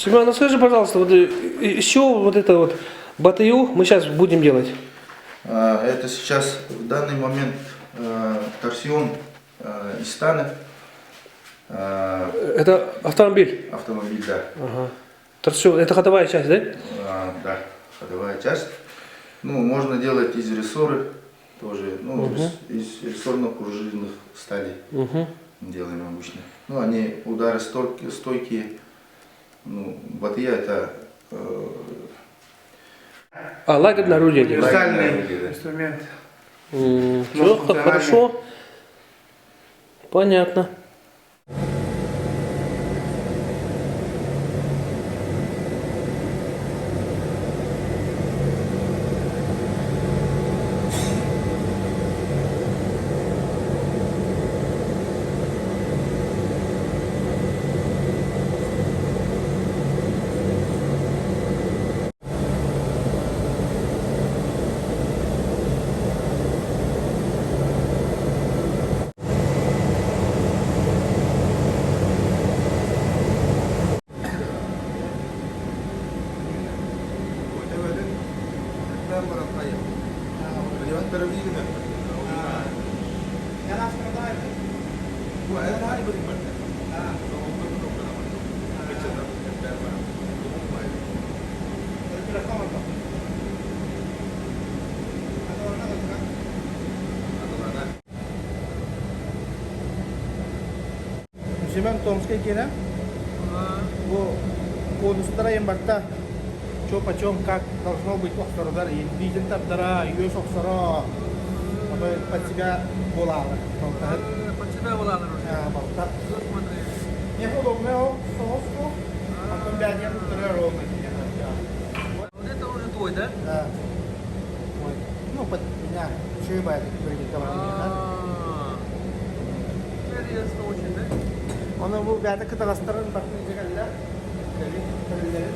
Семен, ну скажи, пожалуйста, вот из чего вот это вот батыю мы сейчас будем делать? Это сейчас в данный момент торсион из стана. Это автомобиль? Автомобиль, да. Ага. Торсион, это ходовая часть, да? Да, ходовая часть. Ну, можно делать из рессоры тоже, ну, из рессорно-пружинных сталей делаем обычно. Ну, они удары стойкие. Ну, батыя это... А, лагерное орудие. Универсальный инструмент. Все хорошо. Понятно. Семен Томскай киэнэ. Бу конустара янбарта чё почем как должно быть охсордар биитин тардара, үөс охсоро под себя буолаалар. Балтаһыт. Под себя буолаалар уже. Балта. Не удобно ол соҕус Антон бэйэтигэр туттарар ровно. Вот это уже твой, да? Да. Мой. Ну, под меня. Чуйба это да? Интересно очень, да? Оны бу бэйэтэ кытаҕастарын бартын дьэгэллэ. Кэлин, кэлиллэрин.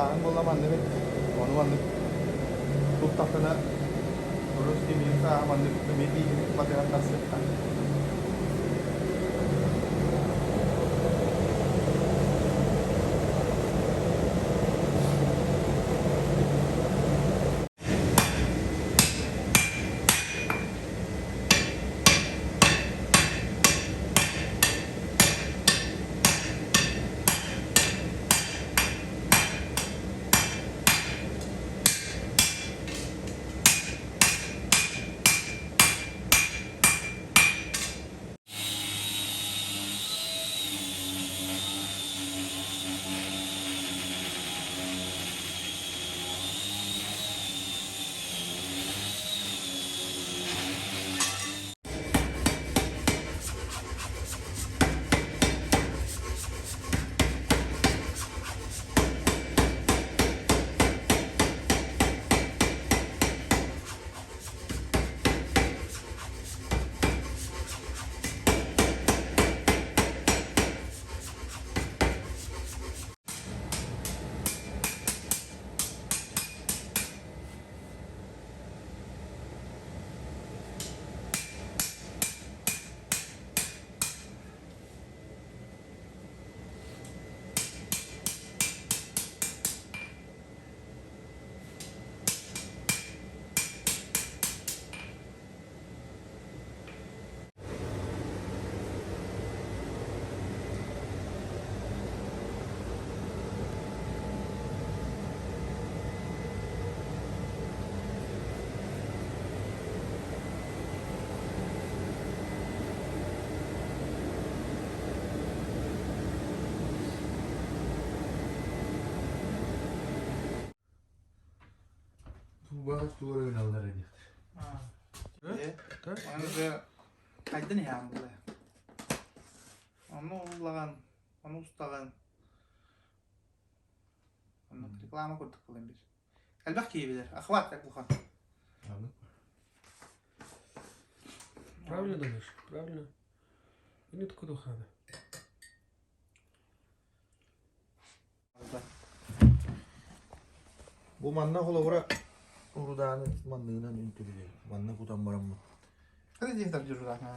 Тааһын буолла манныгын, ону маннык туттахтана урут тимир тааһа маннык эмиэ тииһин батыһан тахсыахха. Тубаҕа туора гыналлар эбит. Аны хайдан иһэҕин буолла? Ону ыллаҕын, ону устаҕын. Оннук реклама курдук буолан биир. Элбэх киһи билэр. Охват так улахан. Правильно думаешь? Правильно. Нет кудухана. Бу манна холобура урудааны манныгынан үнтүрүлэр. Манна кутан бараммыт. Hadi diye tabii rudana.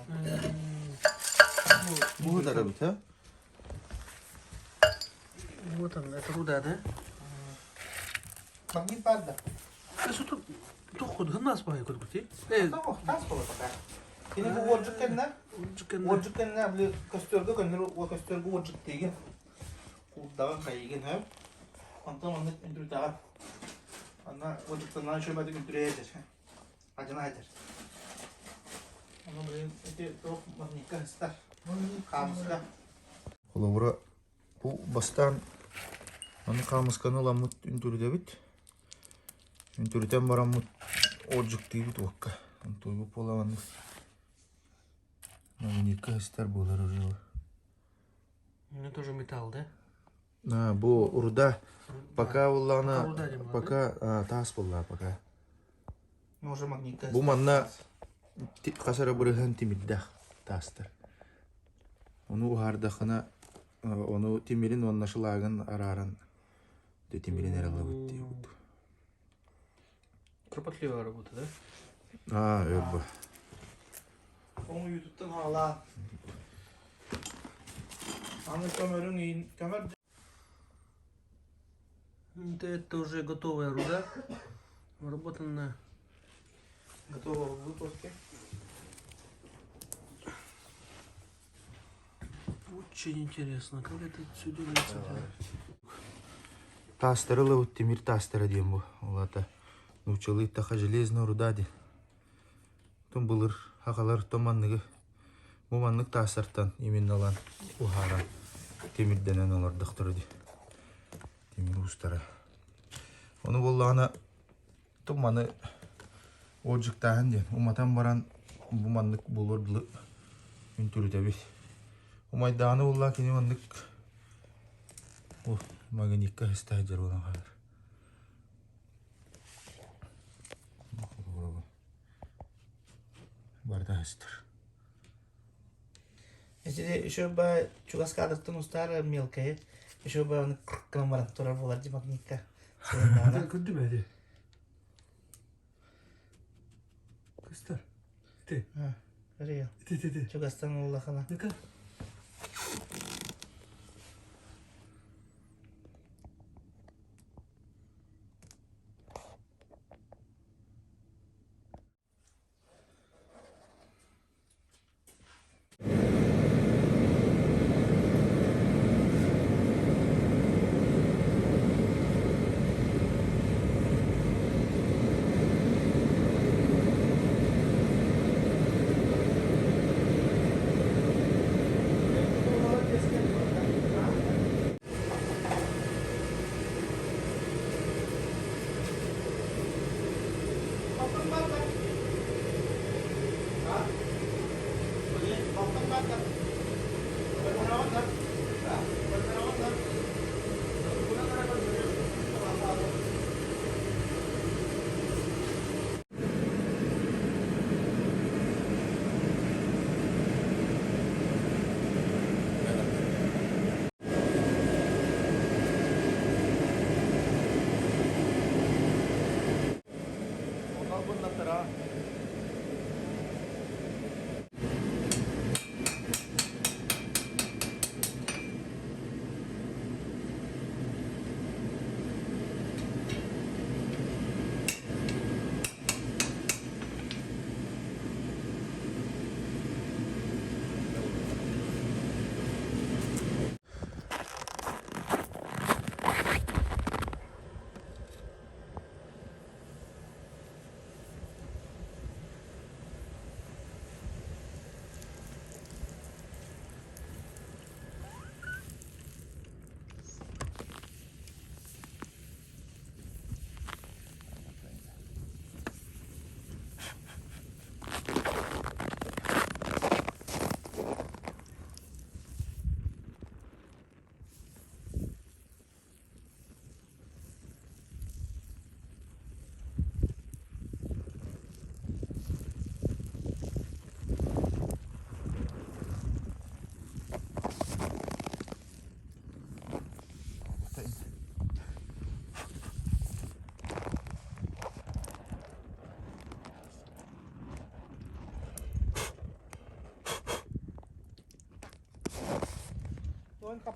Бу тарабыт, а? Вот она, это руда, да? Магнит бар да. Что тут? Тухуд, гынас бай кургути. Тоох, тас буола пока. Кини бу уордьук кэннэ, уордьук кэннэ били көстөргө көннөрү көстөргө уордьук тиигин. Куурдаҕын хайыгын һэ. Онтон онно үндүрүтэҕин. Онно уордьуктанан үчүгэйдик үндүрэ этэр. Адьына этэр. Ону билин ити туох магнитка сыстар. Хаамыска. Холобура, бу бастаан аны хаамысканы ыламмыт үндүрүтэбит. Үндүрүтэн бараммыт уордьуктуйбут уокка. Онтуйбут буолаҕын магнитка сыстар буолар уже. Ну тоже металл, да? А, бу руда пока Пока руда буоллаҕына диэн пока таас буоллаҕа пока. Ну уже магнитка Бу манна хас эрэ бырыһыан тимирдээх таастар. Ону уһаардаххына ону тимирин уонна шлагын арааран тимирин эрэ ылабыт дии Кропотливая работа, да? А, өр бу. Оҥуйуутуттан хаалаа. Аны көмөрүҥ иин көмөр Это уже готовая руда, обработанная. Готова в выплавке. Очень интересно, как это все делается. Таастары ылабыт тимир таастара диэн бу. Ол аата нууччалыы таха железная руда диэн. Тум былыр хахалар то манныгы бу маннык таастартан именно ылан уһааран тимирдэнэн олордохторо дии. Тимир уустара. Ону буоллаҕына тум маны уордьуктааһын диэн уматан баран бу маннык буолуор дылы үнтүрүтэбит. Умайдаҕына буоллаҕа кини маннык магнитка сыста сылдьар буолан хаалар. Барыта сыстар. Ити еще бы чугас кадртан устаар мелкая, еще бы аны гынан баран турар буолар ди магнитка. Көрдүм эти. Көстөр. Ити. Рио. Ити ити ити. Чугастан улахана. Ну-ка.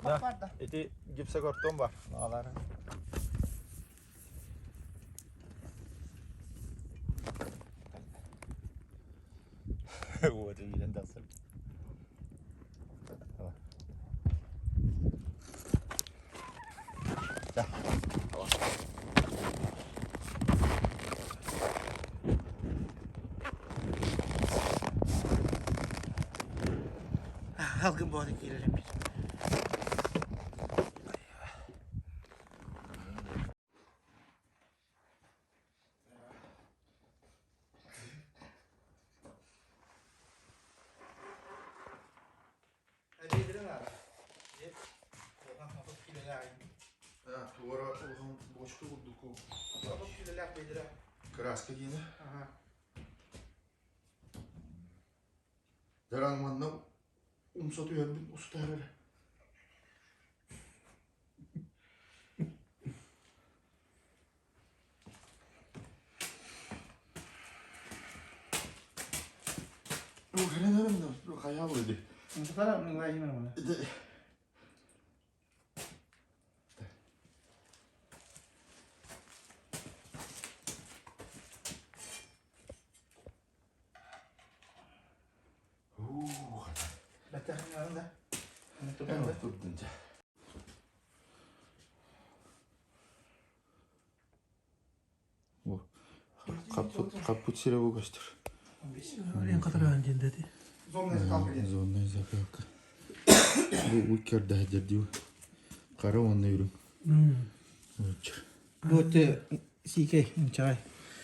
Да. Ити гипсокартон бар. Алар. Вот, виден дасыр. Halkın bu arada gelelim biz. Краска киine. Даран манна умса түһэрбин устар эрэ. Ну, хрен эрэ, хайа були. Ити турдун дьэ. Хаппыт хаппыт сирэ бу көстөр. Эн катараан диэн дэти. Зонная закалка. Бу уккерда дии. Хара уонна үрүҥ. Бу те сиикэй инчаҕай.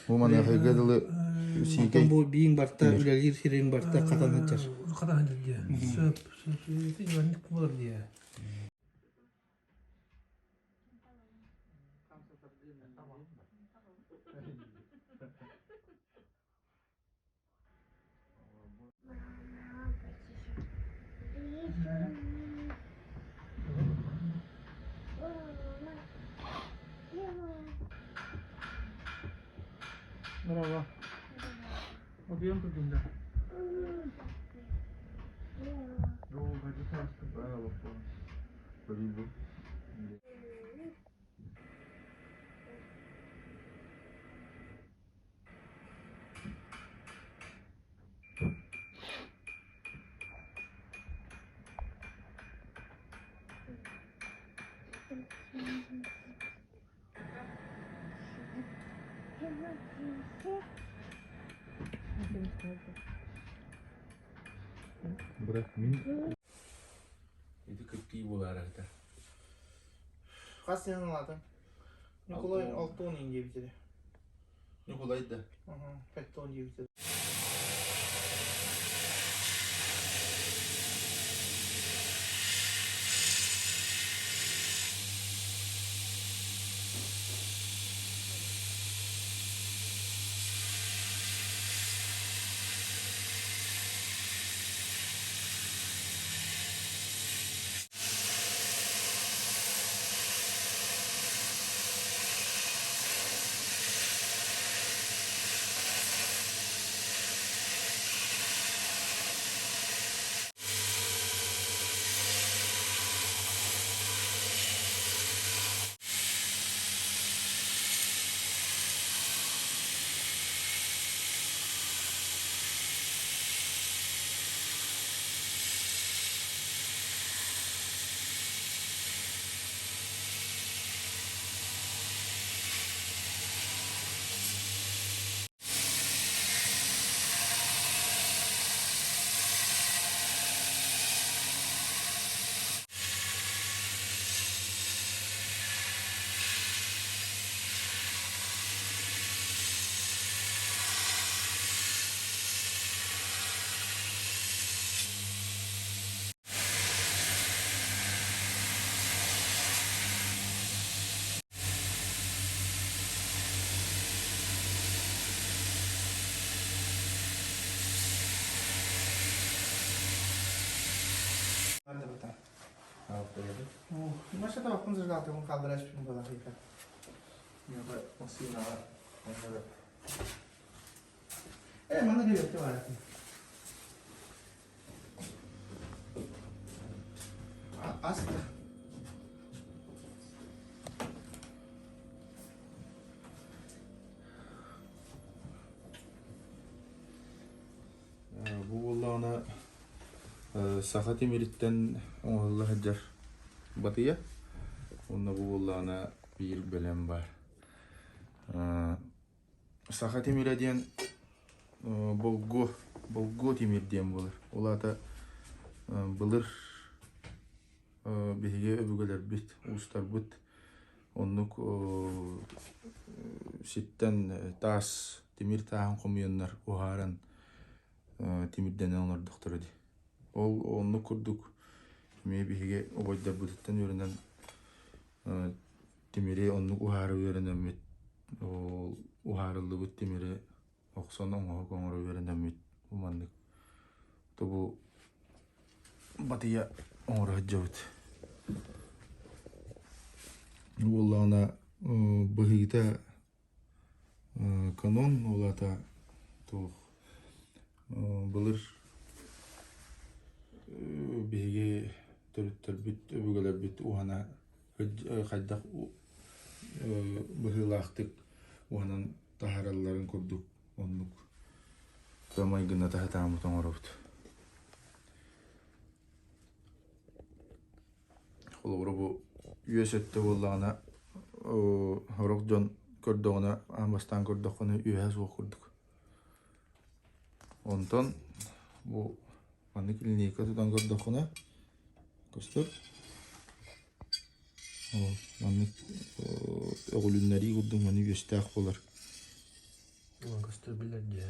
Бу маныахайга дылы сиикэй. Бу биин барта үлэлиир сирин барта хатан сылдьар. Хатан сылдьар дии. Сөп, сөп, ити маннык буолар дии. Мама, Браво. Утуйан турдун да. Быра мин Ити кыттыы буолаарыта. Хас сенин ылаатыҥ? Ньукулай 60 иин диэбитэ. Ньукулай да. 50 диэбитэ. Маша табакпын зажигалкабын хааллара түспүн буолан ыйытар. Э, манна диэбэккэ баар этим. Аста. Бу буоллаҕына саха тимириттэн оҥоһулла сылдьар батыйа. Уонна бу буоллаҕына биир бэлэм баар. Саха тимирэ диэн болгуо, болгуо тимир диэн буолар. Ол аата былыр биһиги өбүгэлэрбит, уустарбыт оннук ситтэн таас, тимир тааһын хомуйаннар уһааран тимирдэнэн олордохторо дии. Ол оннук курдук эмиэ биһиги убайдарбытыттан үөрэнэн тимири оннук уһаара үөрэнэммит, ол уһаарыллыбыт тимири охсон оҥоһук оҥоро үөрэнэммит маннык тобу батыйа оҥоро сылдьабыт. Буоллаҕына быһыыта канон ол аата туох былыр биһиги төрүттэрбит өбүгэлэрбит уһана хайдах быһыылаахтык уһанан таһааралларын курдук оннук майгынната сатааммыт оҥоробут. Холобура бу үөс өттө буоллаҕына сорох дьон көрдөҕүнэ аан бастаан көрдөххүнэ үөһэ суох курдук. Онтон бу маннык линейка тутан көрдөххүнэ көстөр. Маннык өҕүлүннэрии курдук маны үөстээх буолар. Көстөр билэр дии.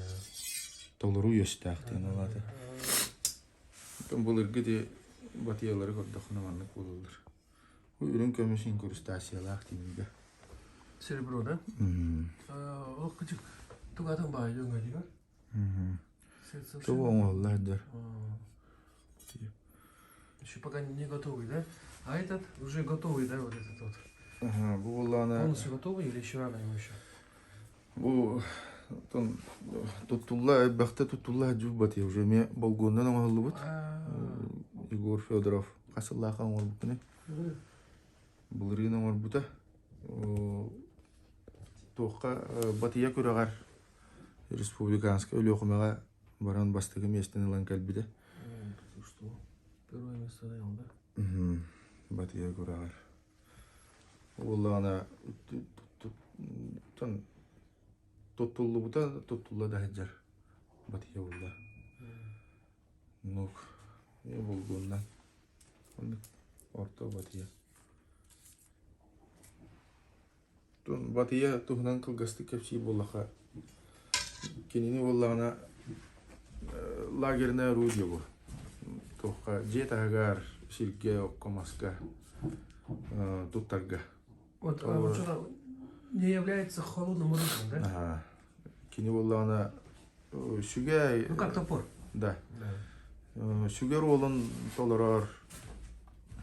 Толору үөстээх диэн ол аата. Былыргы ити батыйалары көрдөххүнэ маннык буолаллар. Бу үрүҥ көмүс инкрустациялаах тимиргэ. Серебро, да? Ол кычык тугатын баайы өҥөдүгэр. Тугу оҥоһуллар дэр. Еще пока не готовый, да? А этот уже готовый, да, вот этот вот? Ага, бу буоллаҕына... Полностью готовый или еще рано ему еще? Бу Оттон туттулла, элбэхтэ туттулла сылдьыбыт уже эмиэ болгуоннан оҥоһуллубут. Егор Федоров хас сыллаахха оҥорбуккуный? Былырыын оҥорбута. Туохха Батыйа күрэҕэр республиканскай Өлүөхүмэҕэ баран бастакы миэстэни ылан кэлбитэ. Что? Первое место занял, да? Батыйа күрэҕэр. Уоллаҕына туттуллубута туттулла да сылдьар Батыйа буолла. Нук булгунна. Оннук орто Батыйа. Батыйа туһунан кылгастык кэпсиир буоллахха, кинини буоллаҕына лагерное орудие бу. Туохха дьиэ таһыгар, сиргэ, окко, маска туттарга. Вот, а вот что не является холодным оружием, да? Ага. Кини буоллаҕына сүгэ... Ну как топор. Да. Сүгэр уолун толорор,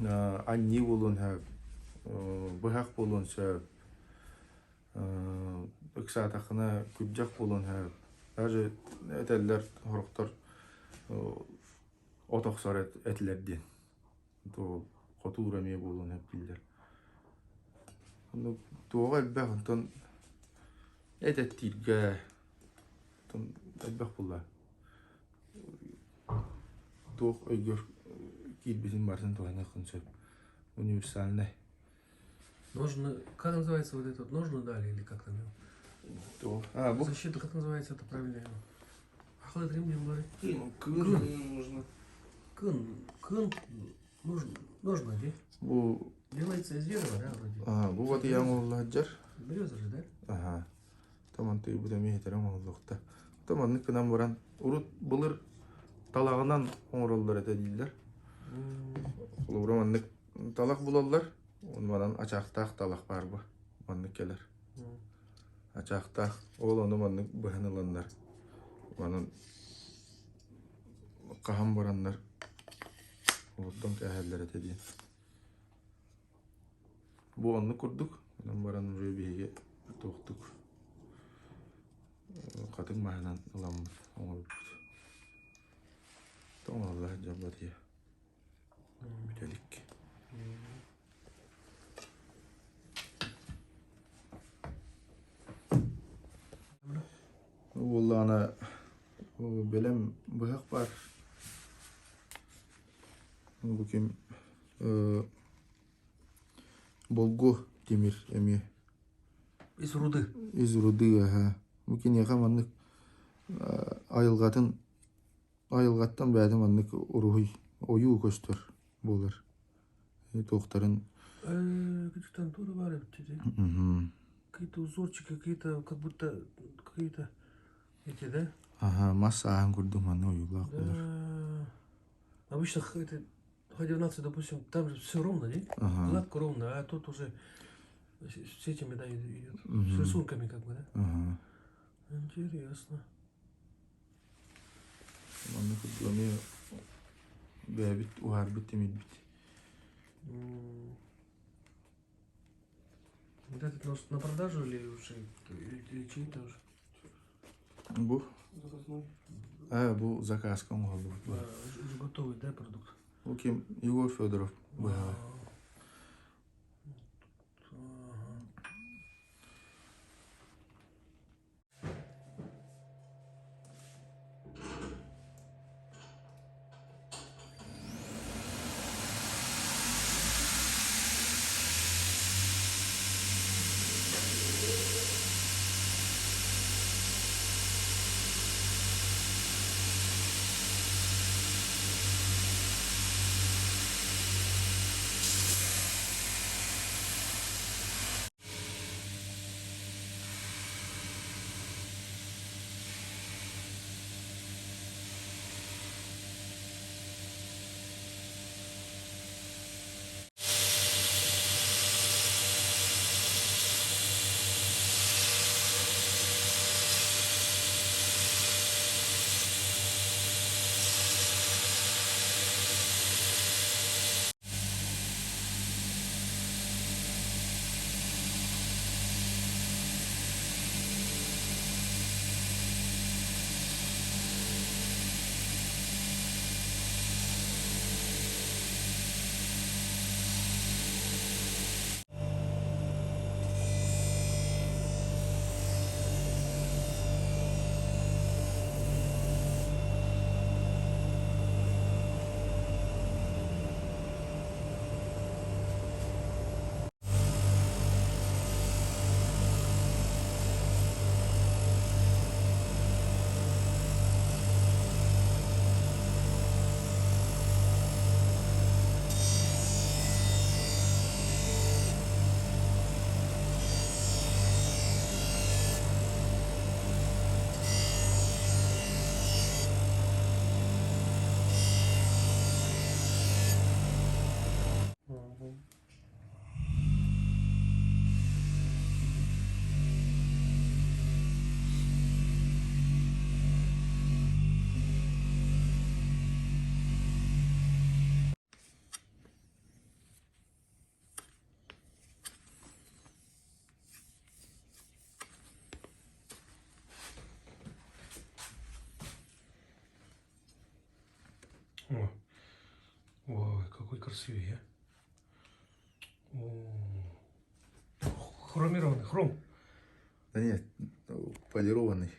анньыы буолуон сөп, быһах буолуон сөп, ыксаатаххына күрдьэх буолуон сөп. Даже этэллэр сорохтор от охсор этилэр диэн. Хотуур эмиэ буолуон сөп дииллэр. Туоҕа элбэх, онтон эт эттииргэ элбэх буолла. Туох өйгөр киирбитин барытын туһаныаххын сөп. Универсальнай. Ножны, как называется вот этот, ножны дали или как там? То. А, бу? Защита, как называется это правильно? Ахлад ремнем бары. Кын нужно. Кын, кын, нужно, нужно, де? Бу Делается из дерева, да, вроде? А, бу вот я оҥоһуллар. Береза же, да? Ага. Таман тыйбыт эмиэ этэрэ оҥоһуллуохта. Таманнык гынан баран урут былыр талаҕынан оҥороллор этэ дииллэр. Холобура маннык талах булаллар, манан ачаахтаах талах баар бу. Маннык кэлэр. Ачаахтаах. Ол ону маннык быһан ыланнар. Манан хаһан бараннар олордон кээһэллэр этэ диэн. Бу оннук курдук, онон баран уже биһиги туохтук хатыҥ маһынан ыламмыт оҥорбуппут. Тоҥоллор дьон бүтэлик. Буоллаҕына бэлэм быһах баар. Бу ким Болгу тимир эмиэ. Из руды. Из руды, аһа. Бу киниэхэ маннык айылҕатын айылҕаттан бэйэтэ маннык уруһуй ойуу көстөр буолар. Туохтарын Какие-то тоже баар эбит дии. Какие-то узорчики, какие-то как будто какие-то эти, да? Ага, мас ааһын курдук маннык ойуулаах буолар. Обычно это Х-12, допустим, там же все ровно, не? Ага. Гладко ровно, а тут уже с этими, да, идет, с Мгм. рисунками как бы, да? Ага. Интересно. Маннык курдук эмиэ бэйэбит уһаарбыт тимирбит. Вот этот у нас на продажу или уже, или чей-то уже? Бу Заказной. А, бу заказка оҥоһуллубут А, уже готовый, да, продукт? Бу ким? Егор Федоров быһаҕа. Ага. Красивее. О, хромированный, хром. Да нет, полированный.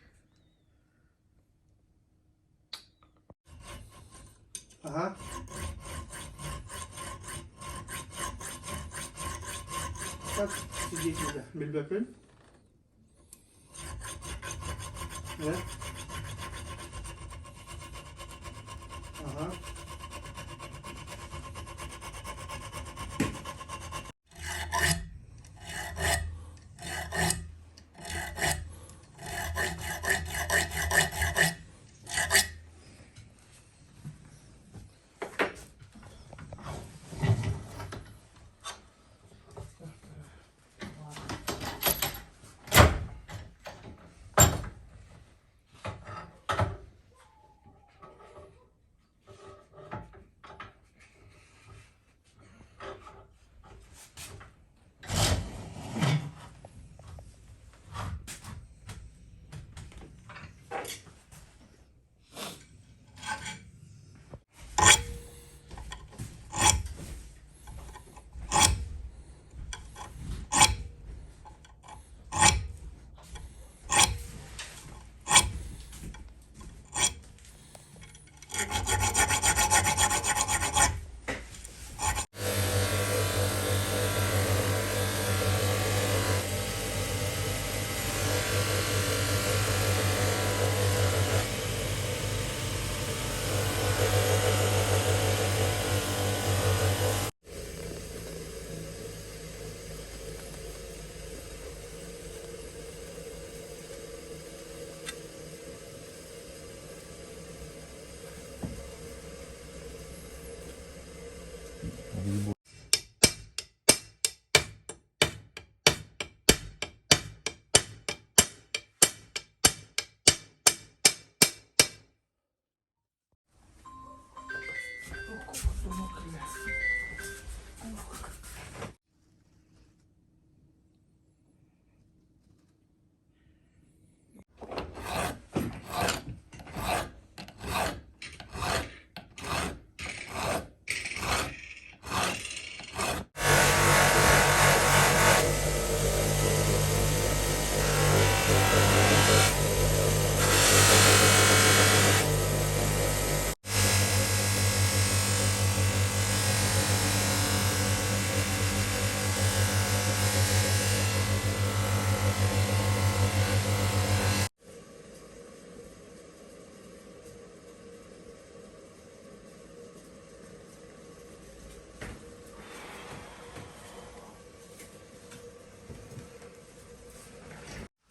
Ага. Так, сидеть уже, билбэппин. Да? Ага.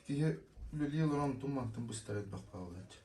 Киһи үлэлии олорон онтун-мантын быстар элбэх баҕалааччы.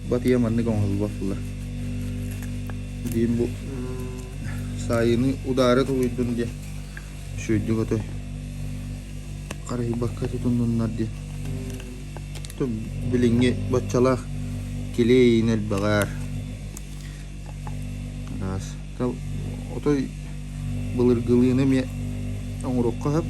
Батыйа маннык оҥоһуллубат буолар. Диин бу саайыны удаары тулуйдун диэн үчүгэйдик отой харыһыйбакка тутуннуннар диэн. Билиҥҥи баччалаах килиэйин элбэҕэр. Араас. Отой былыргылыыны эмиэ оҥоруохха сөп.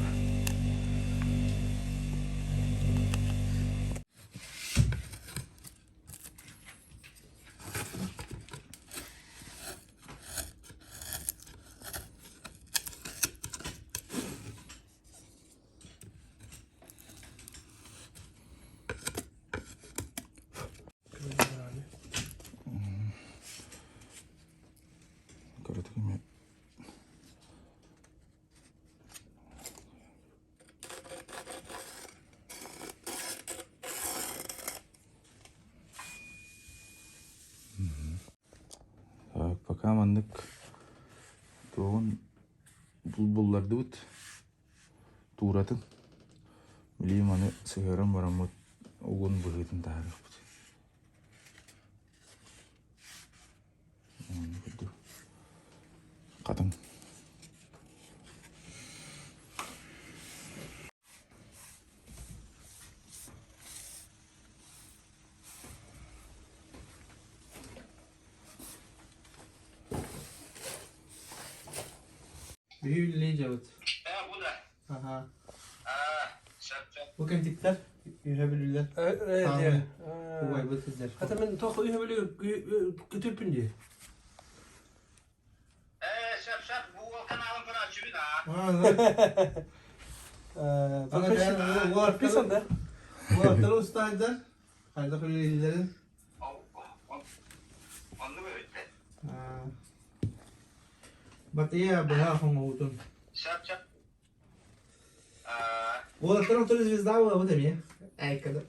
Так, пока маннык туоҕун буллардыбыт тууратын. Билигин маны сыһыаран бараммыт угун быһыытын таһаарыахпыт. Хатыҥ. Биһи үлэлии дьабыт. Аха. Бу кэнтиктэр үһэ бүлүүлэр. Убайбыт сылдьар. Хата мен тоқ үһэ бүлүү күтүппүн дии. Подписан, да? Уолаттары устаайдар. Хайдах үлэлииллэрин. Батыйа быһа хоҥоутун. Уолаттар онтон звезда буолабыт эмиэ. Айкада.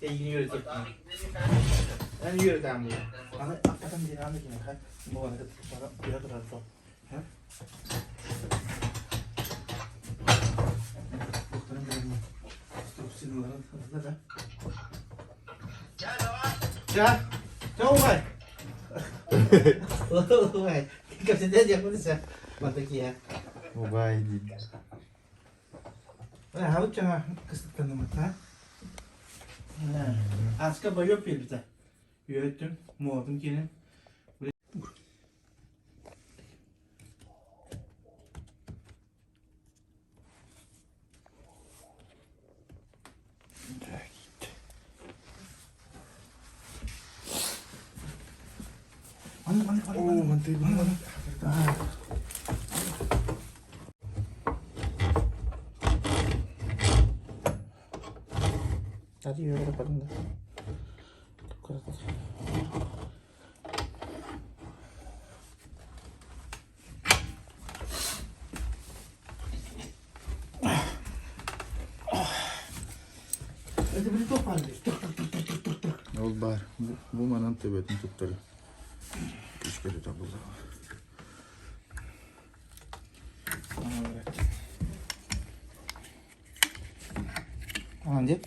Эйигин үөрэтиэхпин. Эн үөрэтээм дии. Аны аппатан диэн аны киниэхэ буолан түһэ турар доо. Докторым билэммин. Струпсиналарын ылла да. Ча, ча убай. Убай. Кэпсэтэ диэхпин десэ. Манта киһи. Убай диир. Аһабыт чаҥа кыстыктанымыта. Аска бойуоп биэрбитэ. Үөттүм, муотум киэнин. Оо, мантый Hadi yürü bakalım da. Ол баар. Бу манан төбөтүн туттары. Күүскэ тута буллаҕа. Аан дип.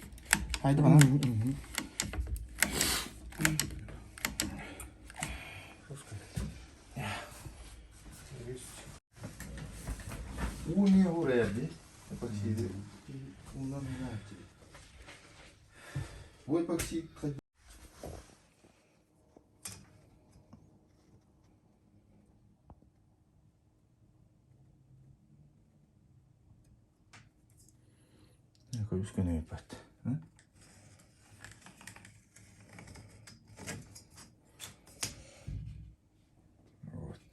Haydi bana. Уу не уурайар дии. Эпоксиды уунан унааччы. Бу эпоксид Көбүс көнөйбөт. Вот.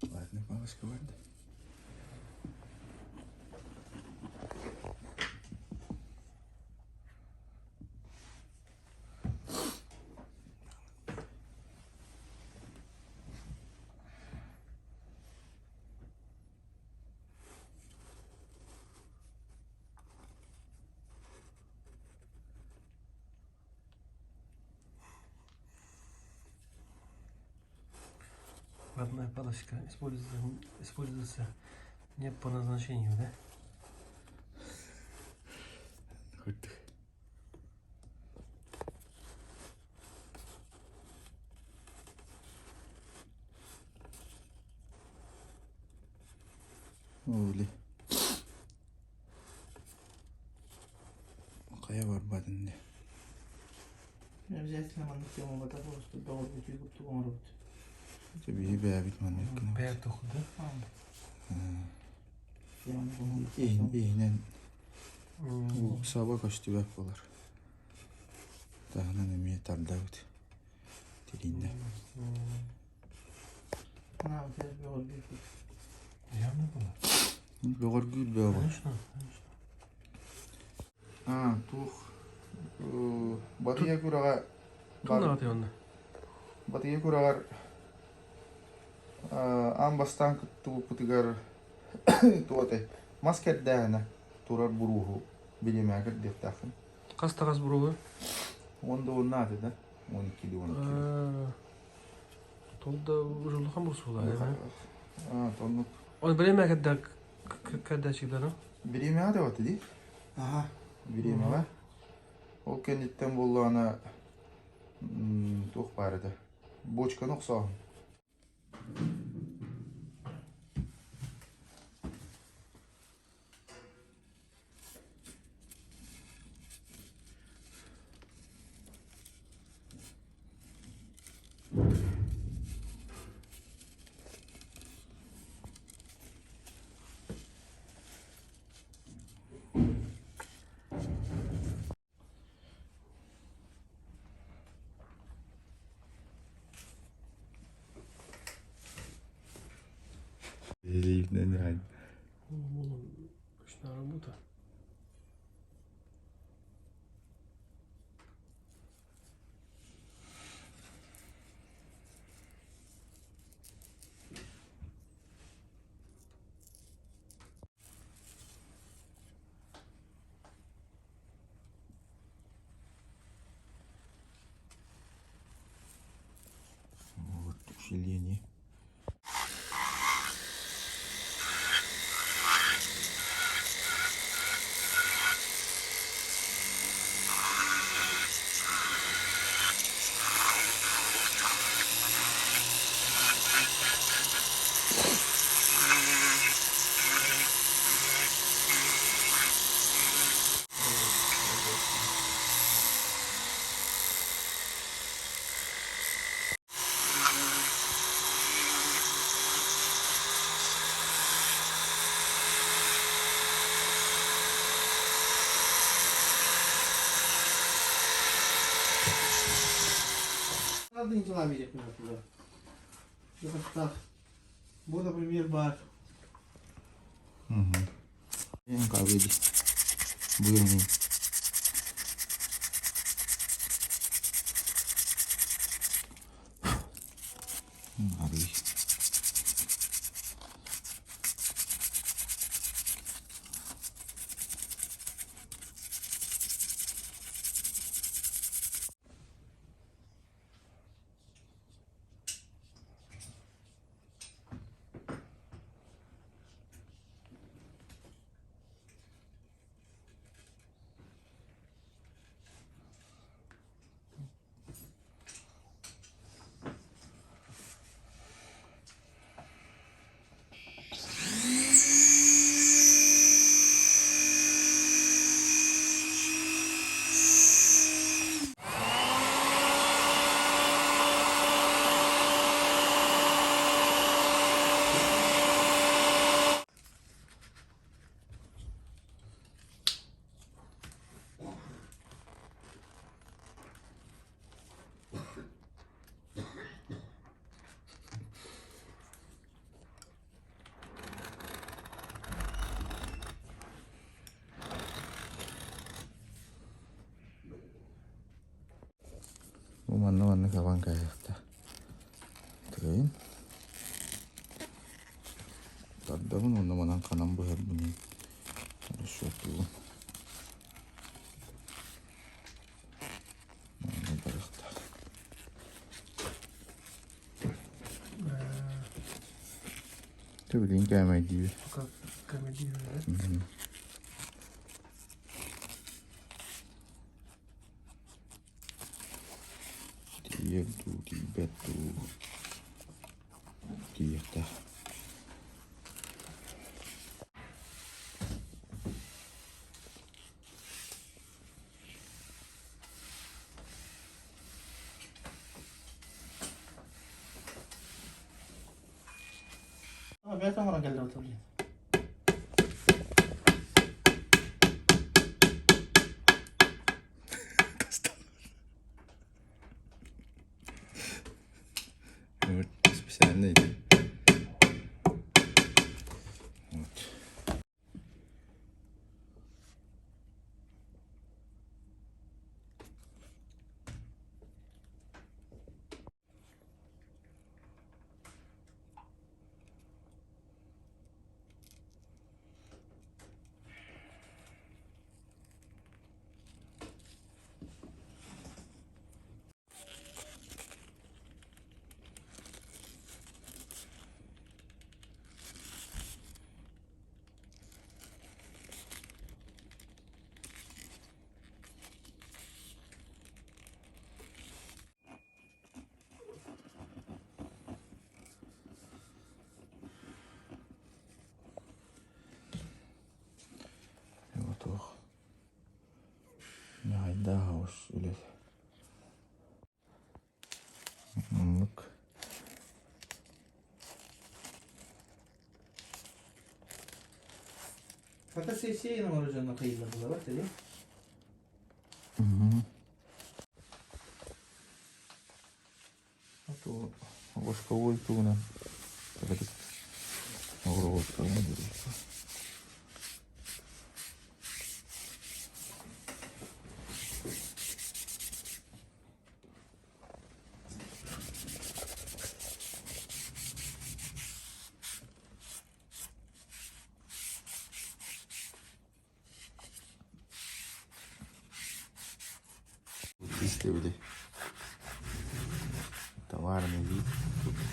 Ладно, палочка барда. Ватная палочка используется, используется не по назначению, да? Оли. Хайа барбатын де. Обязательно маннык тема бата просто доҕорбутуй курдук оҥоробут. Биһи бэйэбит маннык гынабыт. Бэйэ тух, да? Иһинэн саба көстүбэт буолар. Таһынан эмиэ тардабыт. Тирииннэ. Явно было. Бөҕөргүүр бөҕө. Конечно, конечно. А, туох Батыйа күрэҕэ Тугун онно? Батыйа күрэҕэр аан бастаан кыттыбыппытыгар туох этэй мас кэрдээһинэ турар бурууһу билимээ кэрдиэхтээххин. Хас таҕас буруһу? Уон да уоннааты да? 12 12. Тол да уже улахан бурсуулаа. А, тоннук. Он бириэмэ кэрдэ кэрдээччилэр Бириэмэҕэ да баты дии. Аха. Бириэмэҕэ. Ол кэнниттэн буоллаҕына туох баар этэ? Бочканы охсооһун. Ручная работа. Вот усиление. Бу, например, баар. Кавыди. Буйный. Арый. Манна маннык абан кээһиэхтээх. Тыгайын. Тардабын уонна манан ханан быһарбын расчеттуубун. Манна барыахтаах. Төбүлүн кээмэйдиибит. Пока кээмэйдиибит, да? Тиийэр дуу, тиийбэт дуу, тиийиэхтээх. Бэйэтэ оҥорон кэллэ блин. Вот специально эти. Вот. Туох Ньаҕайдаах оҕус үлэтэ. Оннук. Фотосессия оҥорор дьонно кыйыллар буолабат дии. Восковой тугунан оҕуруоттарынан Истэбили товарный вид курдук.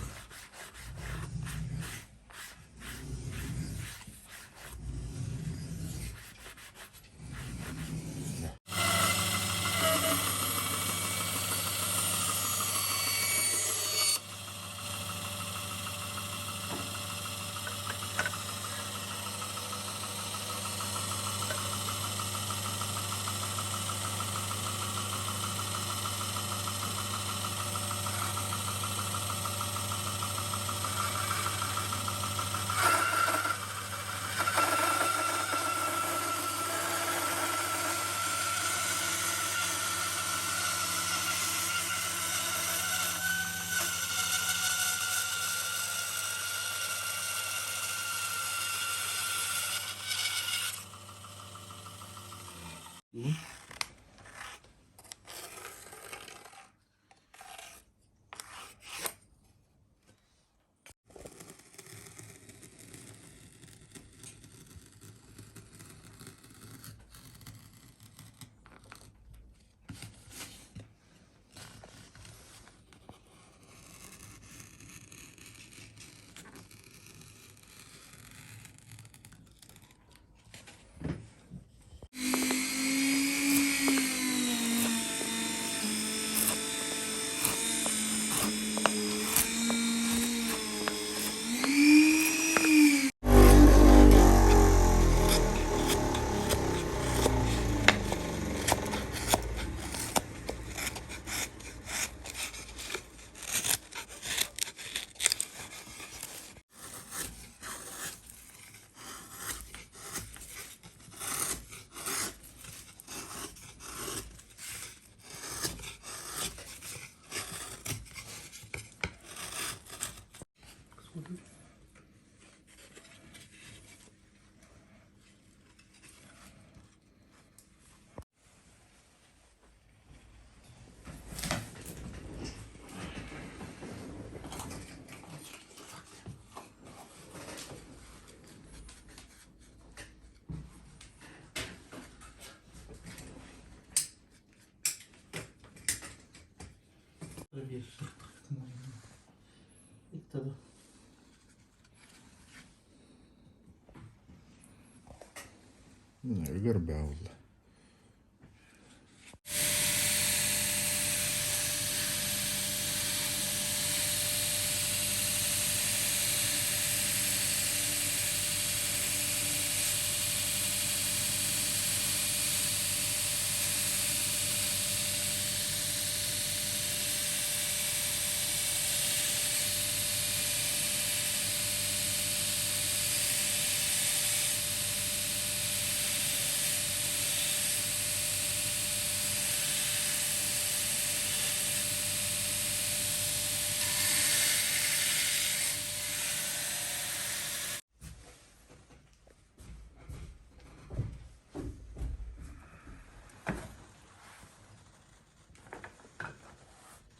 Өгөр баалла.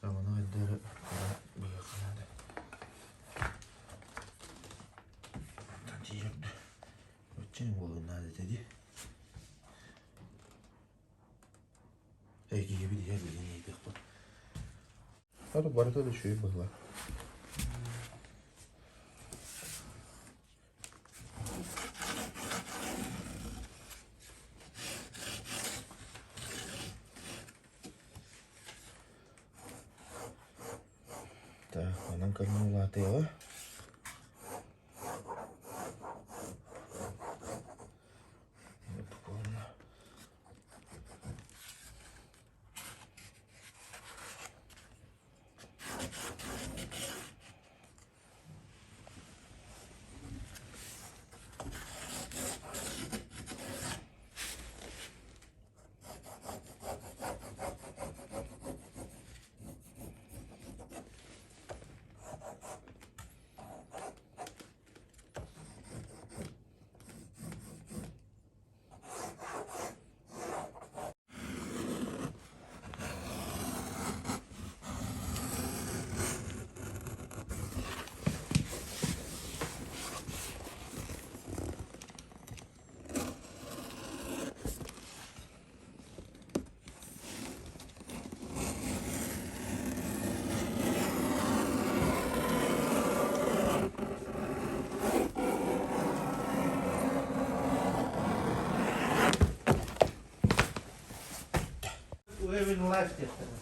Ону өйдөрү быһыахха наада. Очень буолуон наада этэ дии. Эйгиһибит иһэ билин иитиэхпит. Ата барыта да үчүгэй быһыылаах. Так, онон көрүҥ улаатыаҕа. Уровень life диэхтэрин.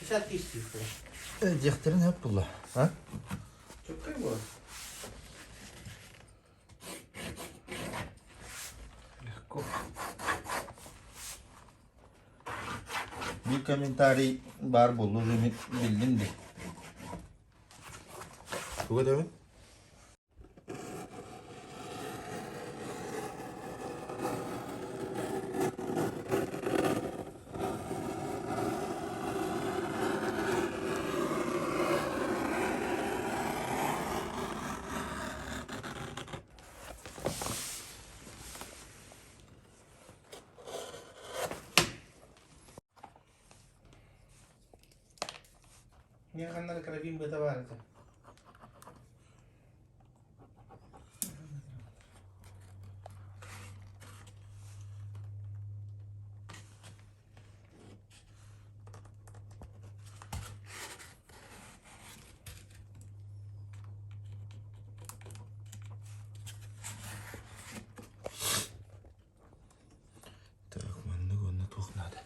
50 тысяч диэхтэрин. Диэхтэрин хөп булла. А? Чөккөй буолар. Легко. Bir комментарий бар булду уже билдим де. Туга дэбин? Мин ханна да карабин быата баар этэ. Так, маннык уонна туох наада?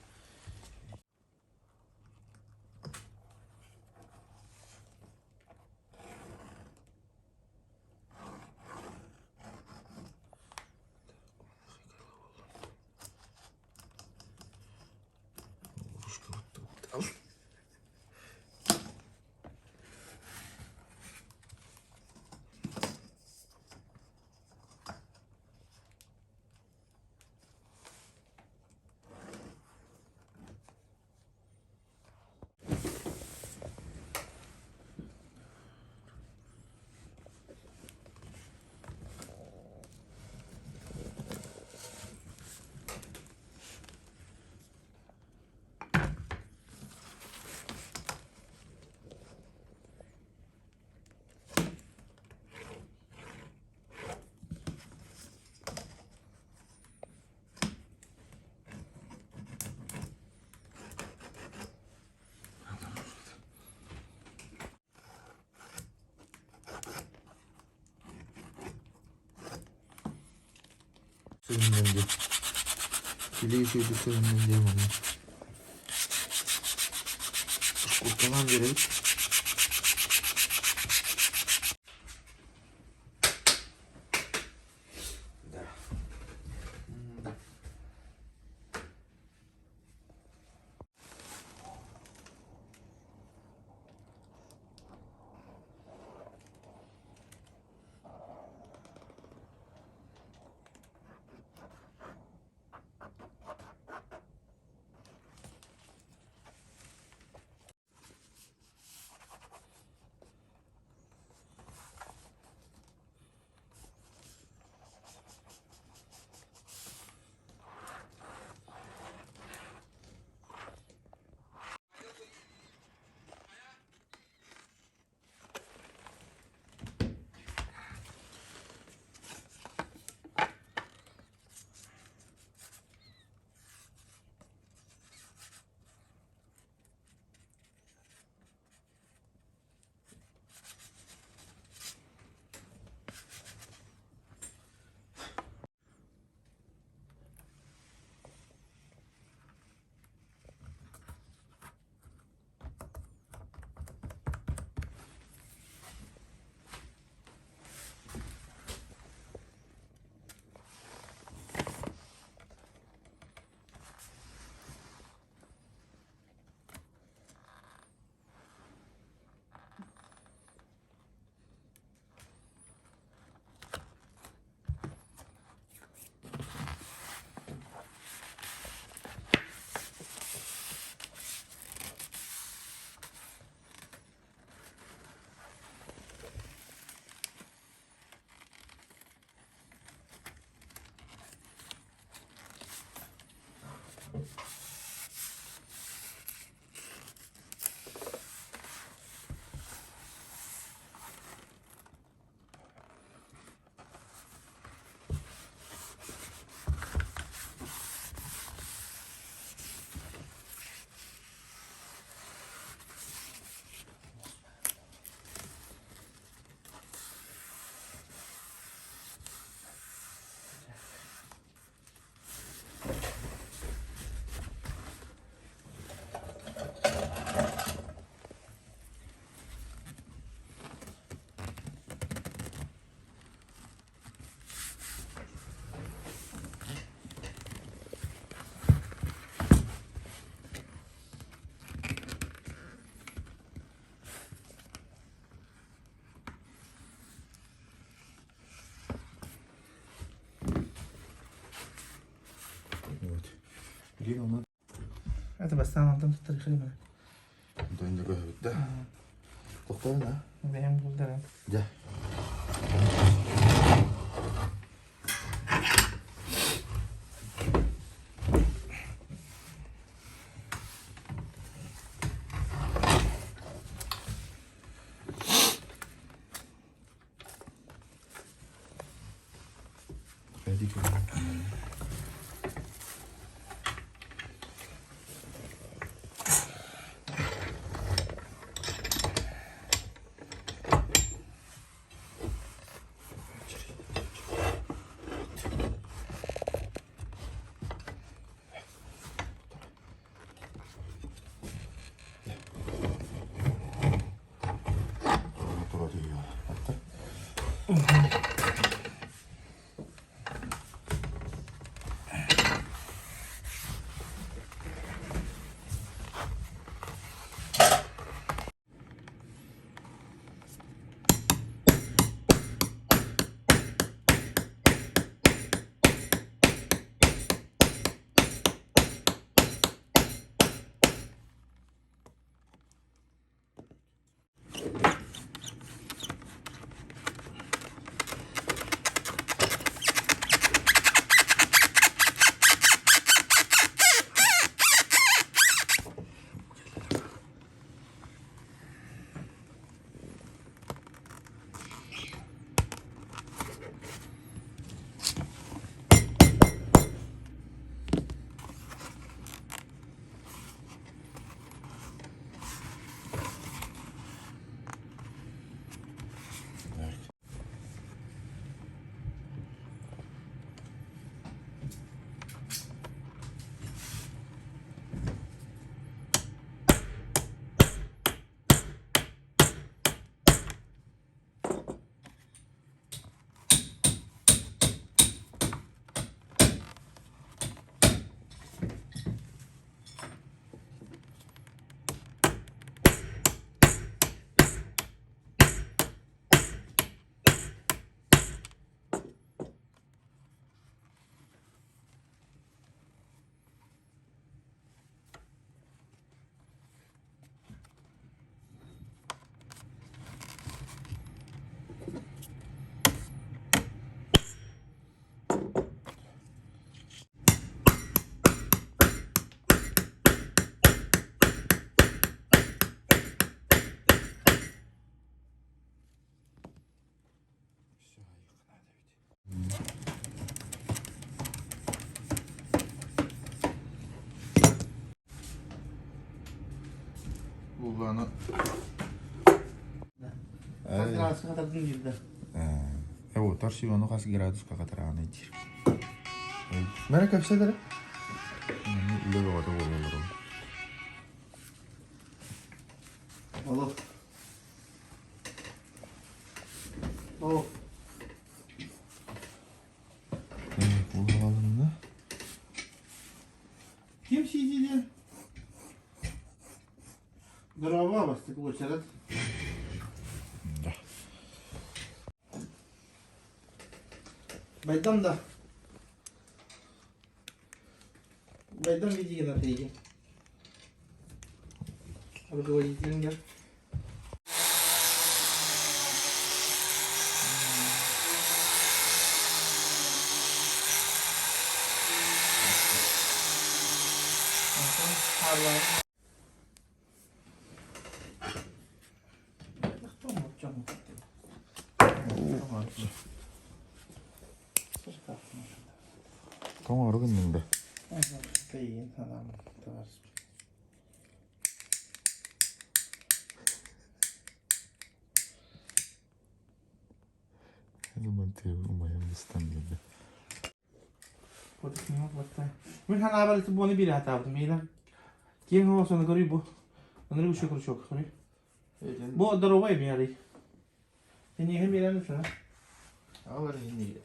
Көһүннэн диэн. Килиэ үчүгэйдик көһүннэн диэн манна. Шкуркалаан биэрэбит. Да. Да. Вот. Это бастаан онтон туттар хлеба. Онтон көһөбүт да. Тохтоон а? Бэйэм булдарым. Дьэ. градуска хатардын диир да. Э, торси ону хас градуска хатарааны диир. Мэрэ кэпсэтэрэ. Үлэ бөҕөтө буолаллар. Алло. О. Буолалынна. Ким сидели? Дрова бастакы уочарат. Да. Байдам да. Байдам видигин атыйгын. Руководителингер. Тоҥору гынныҥ да? Умайан быстан биэрдэ. Мин санаабар ити буону биир хатаабытым. Миилэн киэҥ оҕосону көрүй бу. Аныры үчү крючок көрүй. Бу здоровай миэрий. Эниэхэ биэрэн сана. Алар иһин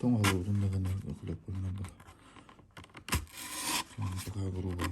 Тоҥоһуллубутун даҕаны кулэппин да такая грубая.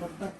Бардак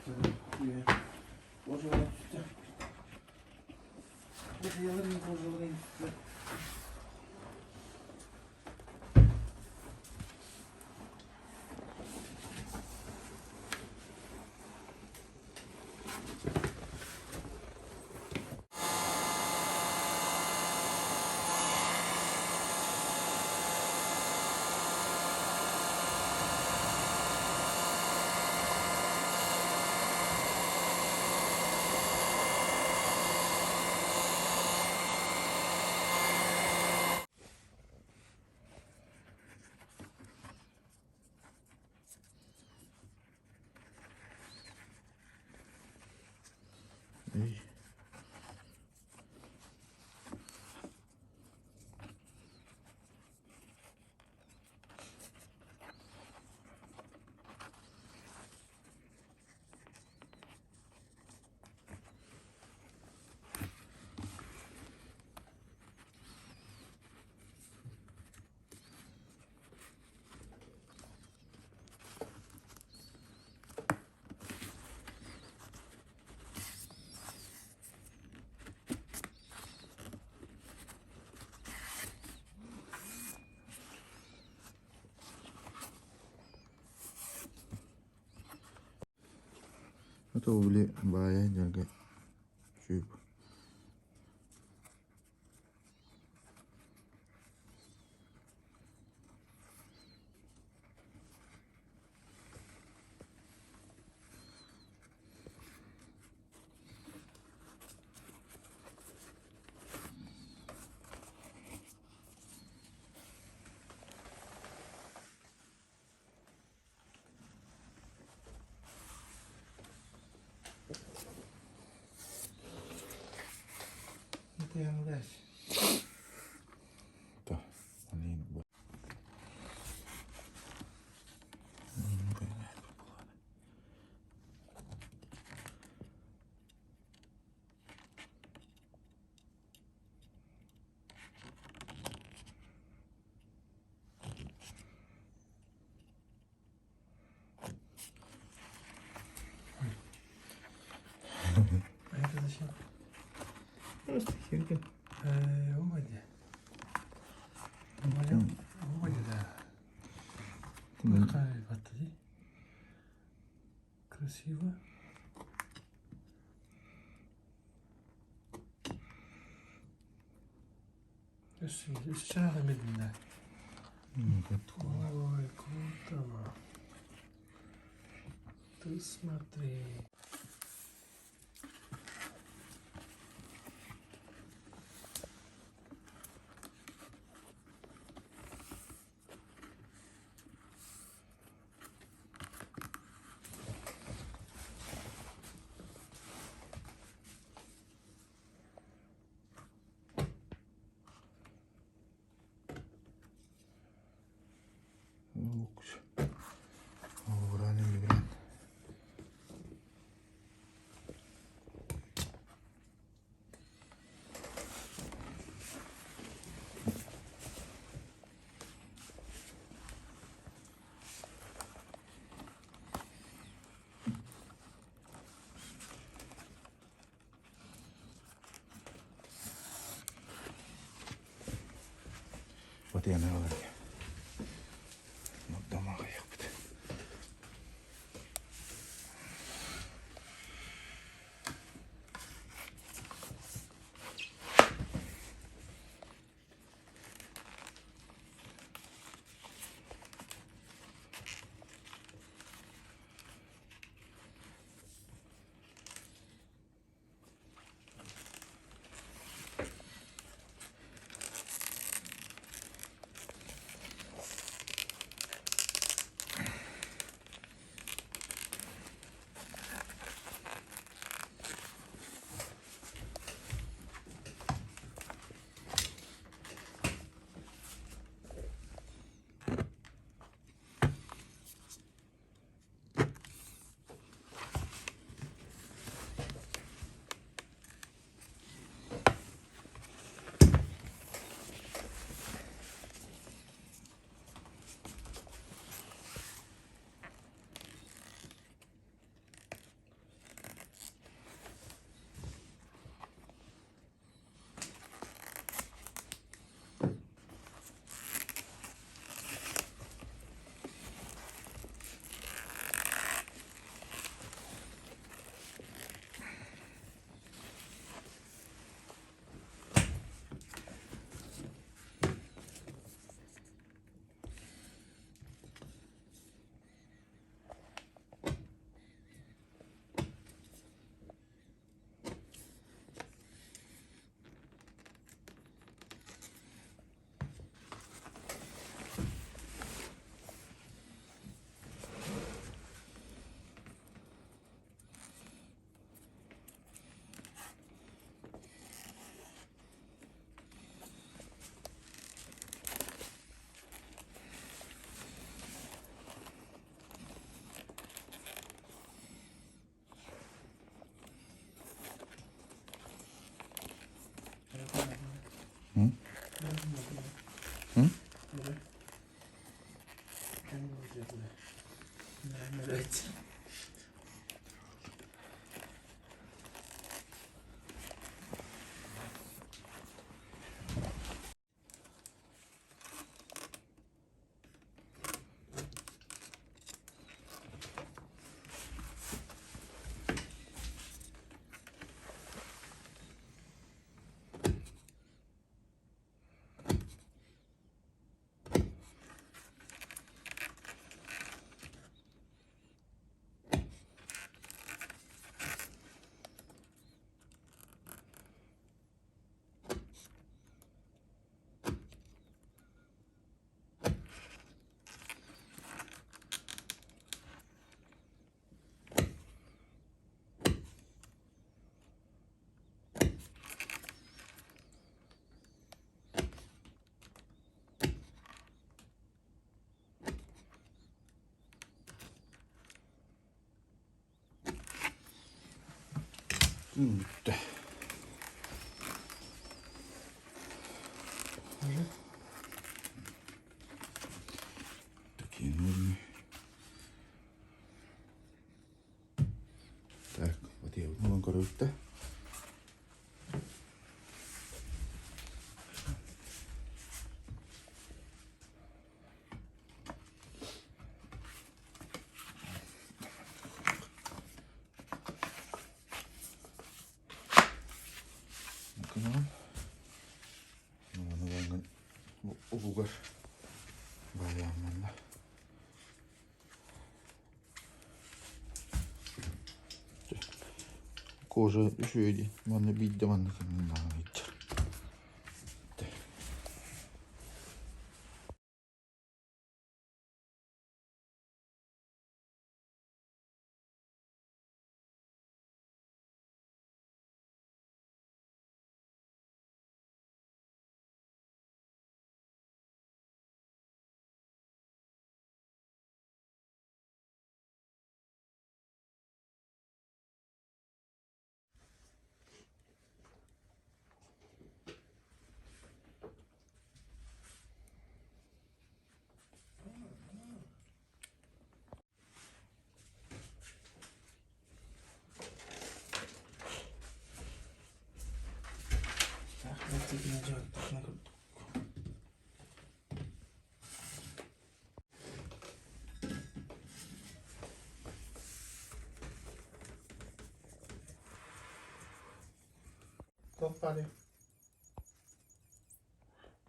Это били баайа дьарга. Чүп. А это зачем? Просто херня. Уводи. Уводи, да. Красиво. Өссө Ой, круто. Ты смотри. Вот я на говорю. Дома ехать. М? Бүттэ. Такие ножны. Так, вот я вот көрөбүт Угугар баайаамманна. Кожа үчүгэй дии. Манна биирдэ манна кымньыылаах Туох баарый?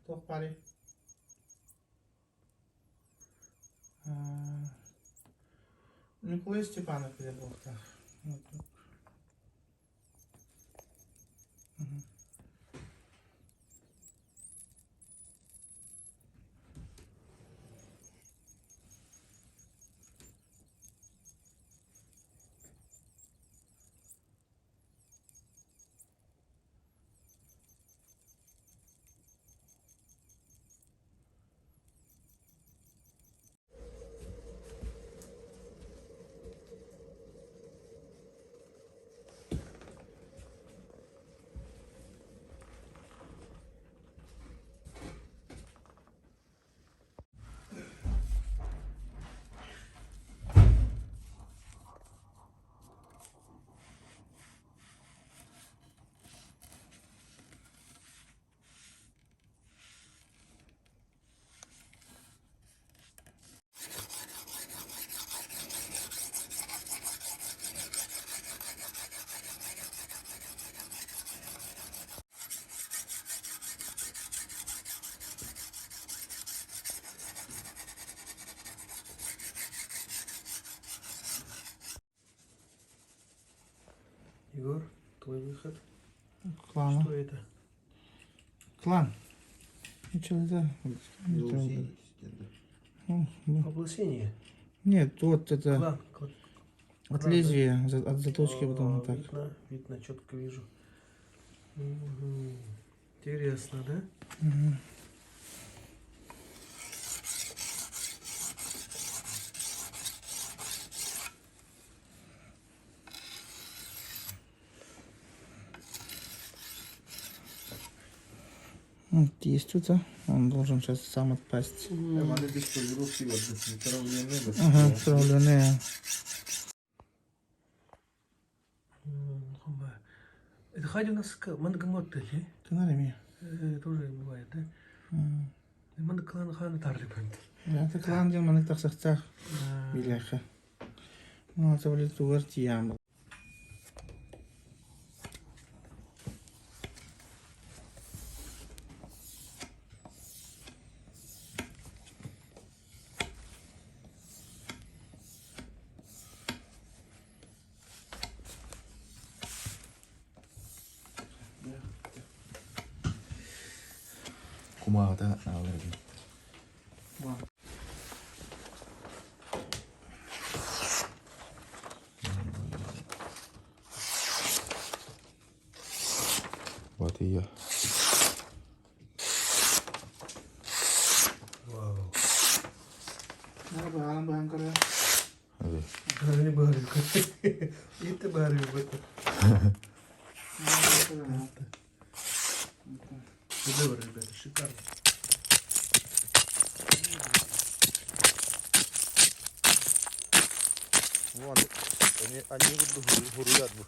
Туох баарый? Николай Степанов билэр буолуохтаах. Егор, твой выход. Клана. Что это? Клан. Ничего это. Облысение. Нет, вот это Клан. Клан. от клан, лезвия, от заточки потом А, вот так. Видно, видно, четко вижу. Мгм. Интересно, да? Мгм. Вот есть тут, а? Он должен сейчас сам отпасть. Ага, отправленные. Это хади у нас мангамот ли? Канарами. Тоже бывает, да? Ман клан хана тарли пант. Это клан ден маннык тахсахтах билэхэ. Ну, это были тугар тиям. Кумаҕата аалар эбит. Вот ее. Вау. Баҕалан баһан көрө. Hadi. Не баарый. Это баарый. Бу маннык эмиэ анньыы курдук хуруйар бу.